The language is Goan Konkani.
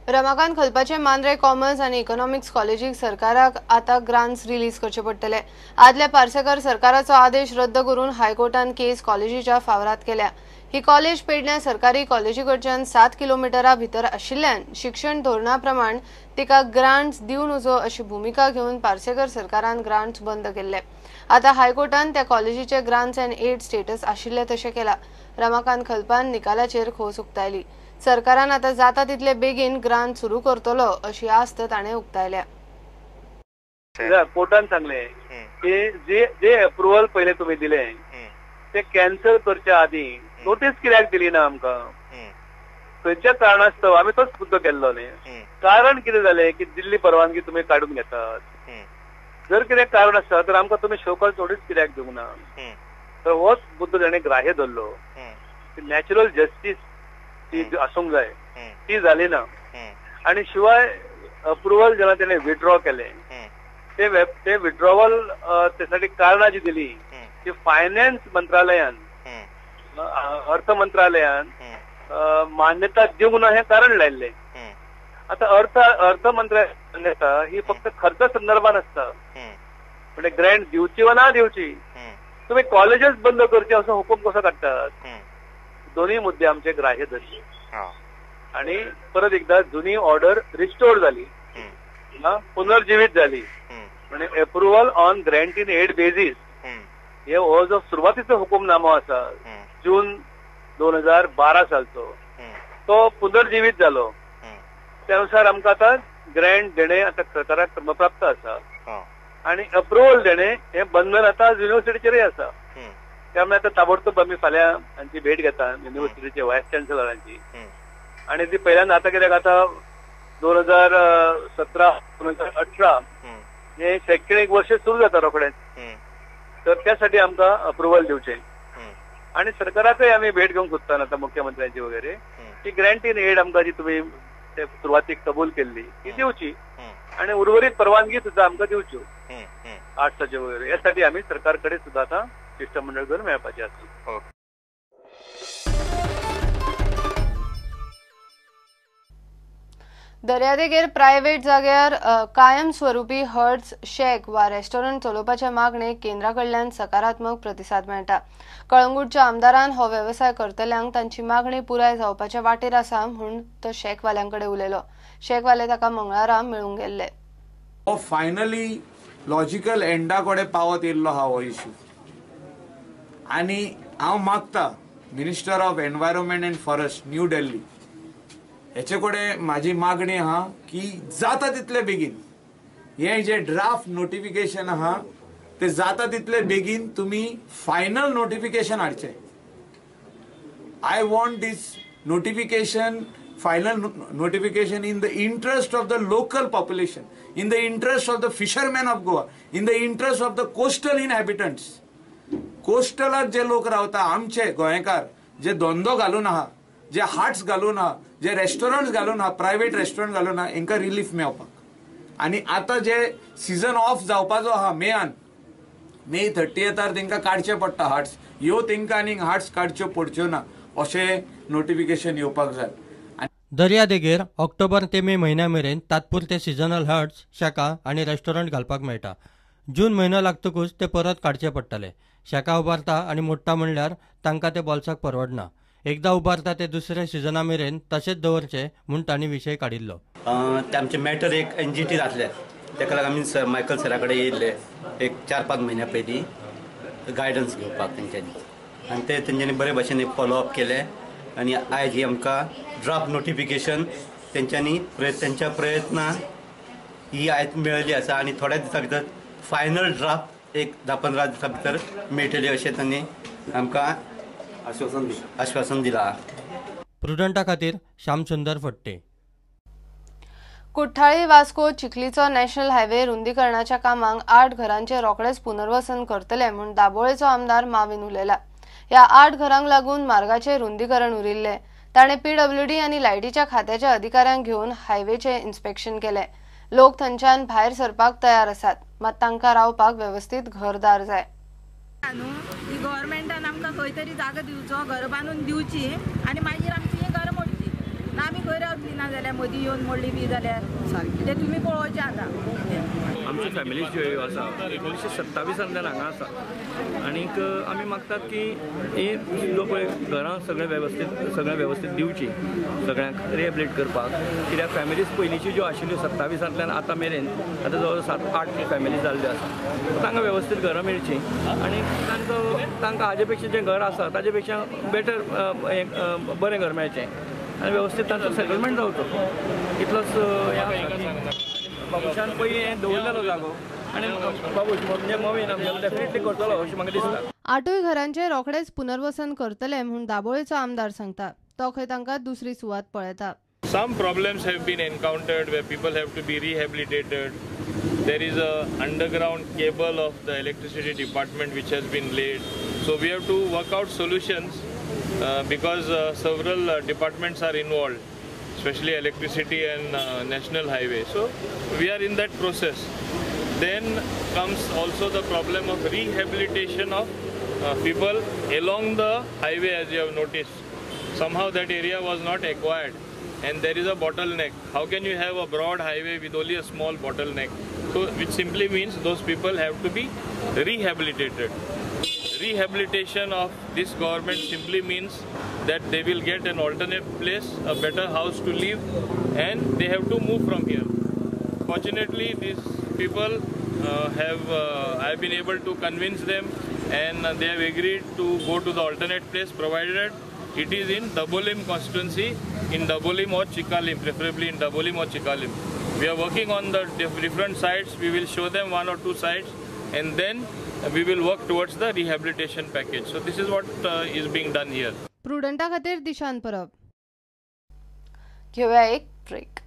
रमाकांत खलपाचे मांद्रे कॉमर्स आनी इकॉनॉमिक्स कॉलेजीक सरकाराक आतां ग्रांट्स रिलीज करचे पडटले. आदल्या पार्सेकर सरकाराचो आदेश रद्द करून हायकोर्टान केस कॉलेजीच्या फावरात केल्या. ही कॉलेज पेडण्या सरकारी कॉलेजी कडच्यान 7 किलोमिटरा भितर आशिल्ल्यान शिक्षण धोरणा प्रमाण तिका ग्रांट्स दिवं नजो अशी भुमिका घेवन पार्सेकर सरकारान ग्रांट्स बंद केल्ले. आतां हायकोर्टान त्या कॉलेजीचे ग्रांट्स अँड एड स्टेटस आशिल्ले तशें केला. रमाकांत खलपान निकालाचेर खोस उक्तायली. सरकारान आतां जाता तितले बेगीन ग्रांट सुरू करतलो अशी आस्त ताणें उक्तायल्या. कोर्टान सांगलें की जे जे अप्रुव्हल पयले तुमी दिले ते कॅन्सल करच्या आदीं नोटीस कित्याक दिली ना आमकां, खंयच्या कारणास्तव आमी तोच मुद्दो केल्लो न्ही. कारण कितें जालें की दिल्ली परवानगी तुमी काडून घेतात, जर कितें कारण आसता तर आमकां तुमी शोकॉज नोटीस कित्याक दिवंक ना. तर होच मुद्दो ताणें ग्राह्य धरलो. नॅचरल जस्टीस ती आसूंक जाय ती जाली ना. आनी शिवाय अप्रुव्हल जेन्ना तेणें विड्रॉ केलें ते विड्रॉवल त्यासाठी कारणां जी दिली ती फायनान्स मंत्रालयान, अर्थ मंत्रालयान मान्यता दिवंक ना हें कारण लायिल्लें. आतां अर्थ मंत्रालय मान्यता ही फक्त खर्चा संदर्भान आसता, म्हणजे ग्रँट दिवची वा ना दिवची, तुमी कॉलेजेस बंद करचे असो हुकूम कसो काडटात. दोन्ही मुद्दे आमचे ग्राह्य धरले आणि परत एकदा जुनी ऑर्डर रिस्टोर झाली, पुनर्जीवित झाली. म्हणजे approval on grant in aid basis हे हो जो सुरवातीचो हुकुमनामो आसा जून 2012 सालचो तो पुनर्जीवित जालो. त्यानुसार आमकां आतां ग्रँट देणे आतां सरकाराक क्रमप्राप्त आसा आणि अप्रुव्हल देणे हे बंधन आतां युनिव्हर्सिटीचेरय आसा. त्यामुळे आतां ताबडतोब आमी फाल्यां तांची भेट घेता युनिव्हर्सिटीचे व्हायस चान्सलरांची. आणि ती पहिल्यांदा आतां कित्याक आतां 2017 2018 हे शैक्षणिक वर्ष सुरू जाता रोखडेंच, तर त्यासाठी आमकां अप्रुव्हल दिवचें. आणि सरकाराकय आमी भेट घेवंक सोदता आतां मुख्यमंत्र्यांची वगैरे की ग्रँट इन एड आमकां जी तुमी सुरवातीक कबूल केल्ली ती दिवची आणि उर्वरीत परवानगी सुद्धा आमकां दिवच्यो आर्ट्साचे वगैरे. यासाठी आमी सरकार कडेन सुद्धा आतां शिष्टमंडळ घेवन मेळपाचें आसा. दर्यादेगेर प्रायव्हेट जाग्यार कायमस्वरूपी हर्ट्स शॅक वा रेस्टॉरंट चलोवपाच्या मागणेक केंद्रा कडल्यान सकारात्मक प्रतिसाद मेळटा. कळंगूटच्या आमदारान हो वेवसाय करतल्यांक तांची मागणी पुराय जावपाच्या वाटेर आसा म्हूण तो शॅकवाल्यां कडेन उलयलो. शॅकवाले ताका मंगळारा मेळूंक गेल्ले. हो फायनली लॉजिकल एंडा कडेन पावत येयल्लो आहा हो इश्यू. आनी हांव मागता minister of environment and forest New Delhi हेचे कडेन म्हाजी मागणी आहा की जाता तितले बेगीन हे जे ड्राफ्ट नोटिफिकेशन आहा ते जाता तितले बेगीन तुमी फायनल नोटिफिकेशन हाडचें. I want this notification, final notification in the interest of the local population, in the interest of the fishermen of Goa, in the interest of the coastal inhabitants. कोस्टलाक जे लोक रावता आमचे गोंयकार जे धंदो घालून आहा, जे हार्ट्स घालून आहा, जे रेस्टॉरंट्स घालून आहा, प्रायव्हेट रेस्टॉरंट घालून आहा, हेंकां रिलीफ मेळपाक. आनी आतां जे सिजन ऑफ जावपाचो आहा मेयान, मे 30 तेंकां काडचें पडटा हार्ट्स, ह्यो तेंकां आनीक हार्ट्स काडच्यो पडच्यो ना अशें नोटिफिकेशन येवपाक जाय. दर्यादेगेर ऑक्टोबर ते मे म्हयन्या मेरेन तात्पुरते सिजनल हट्स, शॅकां आनी रेस्टॉरंट घालपाक मेळटा. जून म्हयनो लागतकूच ते परत काडचे पडटले. शॅकां उबारता आनी मोडटा म्हणल्यार तांकां ते बोल्साक परवडना. एकदां उबारता ते दुसऱ्या सिजना मेरेन तशेंच दवरचे म्हूण तांणी विशय काडिल्लो. ते आमचे मॅटर एक एनजीटी जातले ताका लागून आमी सर मायकल सरा कडेन येयल्ले एक 4-5 म्हयन्या पयलीं गायडन्स घेवपाक तेंच्यांनी, आनी ते तेंच्यांनी बरे भाशेन फॉलोअप केलें आनी आयज ही आमकां ड्राफ्ट नोटिफिकेशन तेंच्यांनी तेंच्या प्रयत्नान ही आयज मेळिल्ली आसा आनी थोड्या दिसां भितर फायनल ड्राफ्ट एक 10-15 दिसां भितर मेळटली अशें तांणी आमकां आश्वासन दिला. प्रुडंटा खातीर श्यामसुंदर फट्टे. कुठ्ठाळी वास्को चिखलीचो नॅशनल हायवे रुंदीकरणाच्या कामाक 8 घरांचे रोखडेच पुनर्वसन करतले म्हूण दाबोळेचो आमदार माविन उलयला. ह्या 8 घरांक लागून मार्गाचे रुंदीकरण उरिल्लें. ताणें पीडब्ल्यूडी आनी लायटीच्या खात्याच्या अधिकाऱ्यांक घेवन हायवेचें इन्स्पेक्शन केलें. लोक थंयच्यान भायर सरपाक तयार आसात, मात तांकां रावपाक वेवस्थीत घरदार जाय. गव्हर्मेंटान आमकां खंय तरी जागो दिवचो, घर बांदून दिवची आनी मागीर आमची ही घर मोडची. ना आमी खंय रावतली ना जाल्यार मदीं येवन मोडली बी जाल्यार ते तुमी पळोवचें आतां. आमची फॅमिली ज्यो आसा 1927 हांगा आसा आनीक आमी मागतात की ही जो पळय घरां सगळें वेवस्थीत दिवची सगळ्यांक रिहेबिलिट करपाक, कित्याक फॅमिलीज पयलींच्यो ज्यो आशिल्ल्यो 27 आतां मेरेन आतां जवळ 7-8 फॅमिली जाल्ल्यो आसा, तांकां वेवस्थीत घरां मेळची आनी तांकां हाजे पेक्षा जें घर आसा ताजे पेक्षा बेटर बरें घर मेळचें आनी वेवस्थीत तांचो सेटलमेंट जावचो इतलोच. बाबूशान पयलीं हें दवरलेलो जागो आनी बाबूश म्हणजे मोवीन आमच्या डेफिनेटली करतलो अशें म्हाका दिसता. 8 घरांचें रोखडेच पुनर्वसन करतले म्हूण दाबोळेचो आमदार सांगता. तो खंय तांकां दुसरी सुवात पळयता. Some problems have been encountered where people have to be rehabilitated. There is a underground cable of the electricity department which has been laid. So we have to work out solutions because several departments are involved, especially electricity and national highway. So we are in that process. Then comes also the problem of rehabilitation of people along the highway. As you have noticed, somehow that area was not acquired and there is a bottleneck. How can you have a broad highway with only a small bottleneck? So which simply means those people have to be rehabilitated. Rehabilitation of this government simply means that they will get an alternate place, a better house to live, and they have to move from here. Fortunately, these people I have been able to convince them and they have agreed to go to the alternate place, provided it is in Dabolim constituency, in Dabolim or Chicalim, preferably in Dabolim or Chicalim. We are working on the different sites. We will show them 1 or 2 sites and then we will work towards the rehabilitation package. So this is what is being done here. प्रुडंटा खातीर दिशान परब. घेऊया एक ब्रेक.